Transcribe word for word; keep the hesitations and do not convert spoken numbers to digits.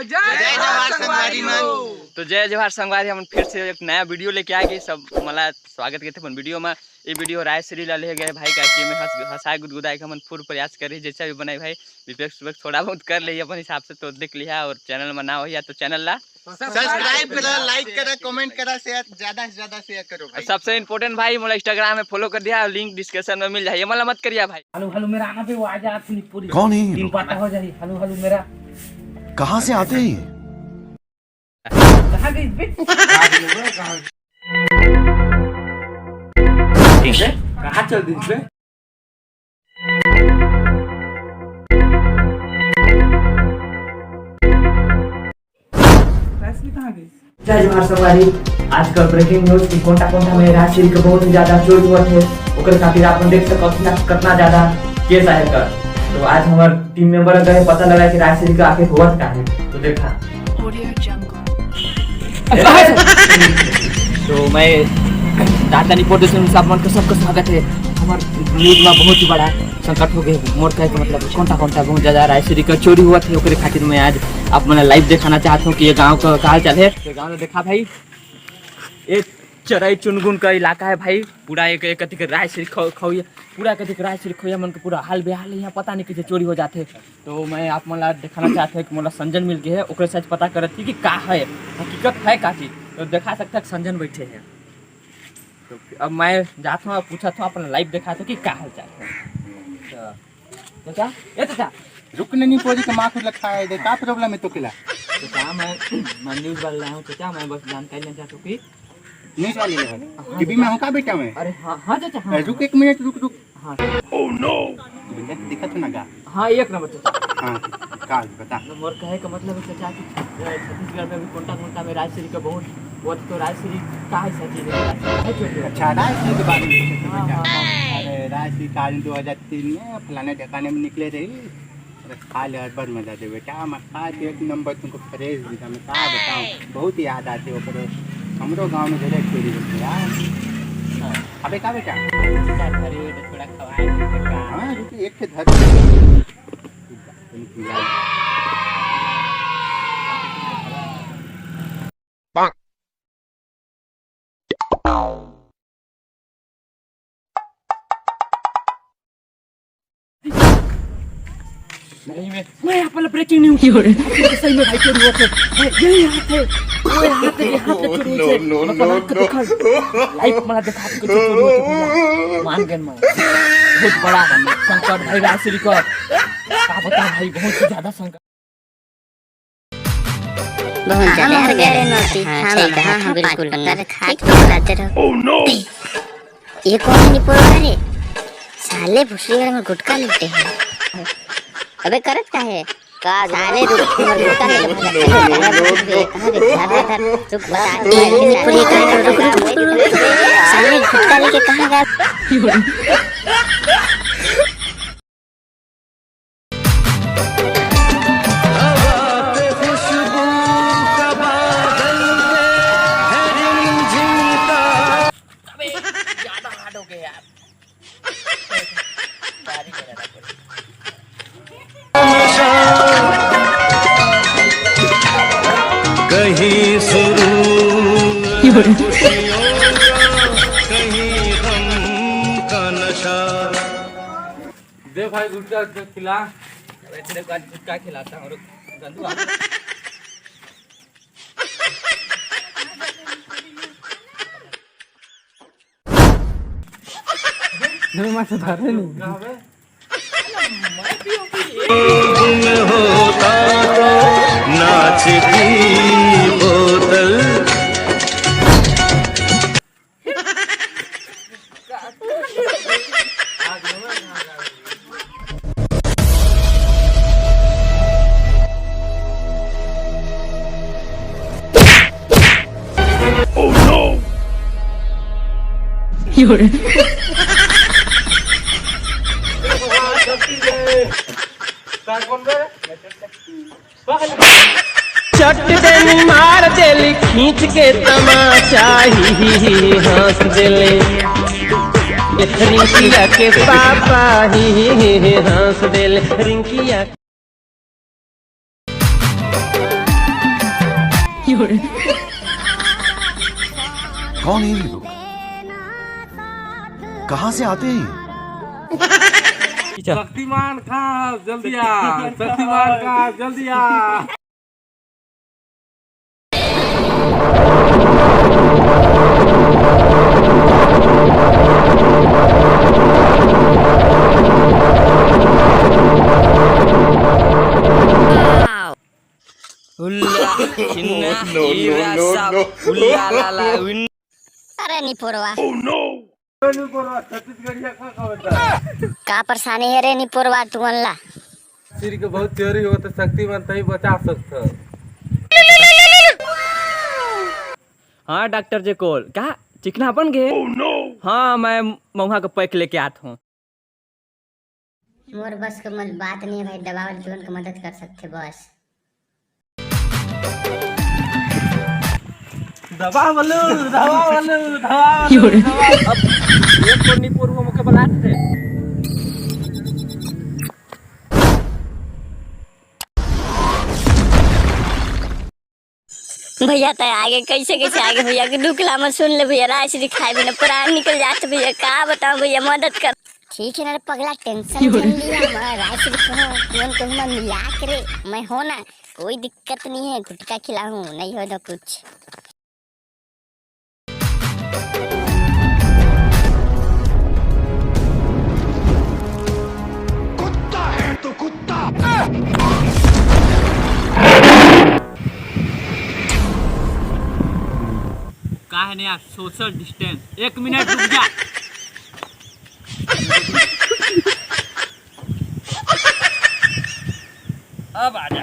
जय जोहार संगवारी मन। तो जय जोहार संगवारी, हमन फिर से एक नया वीडियो लेके आ गए। सब मन ला स्वागत करथे अपन वीडियो में। ये वीडियो राय श्री ला ले गए भाई, काहे कि मैं हंस हंसाए गुदगुदाए के हमन पूर्ण प्रयास करे, जैसा भी बनाए भाई, विपेक्स विपेक्स थोड़ा बहुत कर ले अपन हिसाब से, तो देख लिहा। और चैनल में ना हो या तो चैनल ला सब्सक्राइब करा, लाइक करा, कमेंट करा, शेयर, ज्यादा से ज्यादा शेयर करो भाई। सबसे इंपॉर्टेंट भाई, मोला इंस्टाग्राम में फॉलो कर दिया, लिंक डिस्क्रिप्शन में मिल जाए, ये मला मत करिया भाई। हेलो हेलो मेरा आना पे वो आ जा, अपनी पूरी कौन है ये टीम लोग? पाता हो जाए। हेलो हेलो मेरा कहाँ से आते हैं ये? कहाँ गई बे? कहाँ चल दी बे? राशि कहाँ गई? जय जोहार संगवारी। आजकल ब्रेकिंग न्यूज कि कोंटा कोंटा में राजश्री के बहुत ही ज्यादा चोरी हुआ थे, ओकर खातिर आप देख सकत हो ना कितना ज्यादा केस आए कर। तो आज हमार टीम मेंबर गए, पता लगा कि राजश्री का आखिर हुआ था है। तो देखा। तो मैं दाता रिपोर्ट से आप मन का सबका स्वागत है। हमार न्यूज में बहुत ही बड़ा संकट हो गए। मोर कहे के मतलब कोंटा कोंटा बहुत ज्यादा राजश्री का चोरी हुआ थे, ओकरे खातिर मैं आज आप मन लाइव दिखाना चाहता हूँ कि ये गांव का का हाल चाल है। तो गांव में देखा भाई, ये चराई चुनगुन का इलाका है भाई। पूरा एक एक कति के राजश्री खो-, खोइया, पूरा कति के राजश्री खोइया मन के पूरा हाल बेहाल है। यहाँ पता नहीं कैसे चोरी हो जाते। तो मैं आप मन ला दिखाना चाहते हैं कि मोला संजन मिल गए है, ओकरे से आज पता करत थी कि का है, हकीकत है का चीज। तो दिखा सकते हैं संजन बैठे हैं। तो अब मैं जात हूँ, पूछत हूँ, अपन लाइव दिखात हूँ कि का हाल चाल है। तो चाचा, ए चाचा। रुक नहीं, नहीं, पोरी के माँ खुद लखा है, देख का प्रॉब्लम है तो किला। चाचा, मैं, मैं न्यूज वाले लाया हूँ चाचा, मैं बस जानकारी लेना चाहता हूँ कि न्यूज वाले ले भाई। हाँ, टीवी में चाचा। हम का बेटा मैं? अरे हाँ, हाँ चाचा, हाँ। ए, रुक एक मिनट, रुक, रुक। हाँ। Oh no! भैया दिखत हो ना गा? हाँ, एक नंबर चाचा। हाँ, का बता। तो मोर कहे का मतलब है चाचा कि, अ, छत्तीसगढ़ में भी कोंटा कोंटा में राजश्री का बहुत, वो तो राजश्री का है सच में, राजश्री का है चोरी। अच्छा, राजश्री के बारे में पूछे थे हाँ, बेटा। हाँ, हाँ। अरे, राजश्री का दो हज़ार तीन में फलाने ढकाने में निकले रही। अरे, खा ले, अरबन मजा दे बेटा, मैं खा के एक नंबर तुमको फ्रेश दिखा, मैं का बताऊँ, बहुत याद आते ओकरो। हमरो गाँव में जरूर चोरी होते यार। हाँ। अबे का बेटा? बेटा, धरी हुई तो थोड़ा खवाए दे, बेटा। हाँ, रुक, एक के धर। नहीं, मैं, मैं यहाँ पर ब्रेकिंग न्यूज। सही में भाई चोरी हुआ थे। ये यहाँ थे, वो यहाँ थे, यहाँ पे चोरी हुई थे। No, no, मैं बना के no, दिखा। लाइव बना दिखा के चोरी हुआ थे भैया। मान गए मैं। बहुत बड़ा है संकट भाई राजश्री का। का बता भाई, बहुत ही ज्यादा संकट। बहुत ज्यादा हाँ, हो गया रे। हाँ, हाँ, सही कहा, हाँ, हाँ, बिल्कुल। ठीक है, खाते रहो। Oh no! ये कौन है निपोर रे? साले भुसड़ी वाले में गुटखा लेते हैं। अबे करत का है? का साले रुक, गुटखा लेते हैं। कहाँ रे? धर, धर, धर। रुक, बता। ये निपोर ये कहाँ है? रुक, रुक, रुक, रुक, रुक। साले गुटखा लेके कहाँ गया? अबे, ज्यादा हार्ड हो गया यार। कहीं शुरू कहीं गम का नशा। दे भाई गुटखा, गुटखा खिला। अबे तेरे को आज गुटखा खिलाता हूँ, रुक, गंदू आ। नहीं, मैं सुधारे नहीं। गुम होता तो नाच की बोतल। Oh no! चट देनी मार देली खींच के तमाचा, ही, ही, ही, हंस देले रिंकिया के पापा, ही, ही, ही, ही, हंस देले रिंकिया। कौन है ये लोग? कहाँ से आते हैं? शक्तिमान कहाँ? जल्दी आ। शक्तिमान कहाँ? जल्दी आ। उल्ला, चिन्ना, हीरा, सब, उल्ला, ला, ला, उन- अरे निपोरवा। का परेशानी है रे निपोरवा तुमन ला? सिर के बहुत चोरी हो तो शक्तिमान तही बचा सकत। हाँ डॉक्टर जेकोल, का चिकना बन गए? हाँ, मैं मऊहा के पैक लेके आत हूँ। मोर बस के मल-, बात नहीं है भाई, दवा वाले तुरंत के मदद कर सकते बस। दबा बलू, दबा बलू, दबा बलू, दबा। अब एक कोनी पर वो मुके बलात थे। भैया, तय आगे कैसे कैसे आगे भैया के दुख ला मत सुन ले भैया, राय श्री खाए बिना प्राण निकल जाते भैया, का बताऊं भैया, मदद कर। ठीक है ना रे पगला, टेंशन मत लिया, मैं राय श्री को हूँ, तुमन को मैं मिला के रे, मैं हो ना, कोई दिक्कत नहीं है, गुटखा खिलाऊं, नहीं हो ना कुछ। कुत्ता है तो कुत्ता। का है नया सोशल डिस्टेंस? एक मिनट रुक जा। अब आ जा।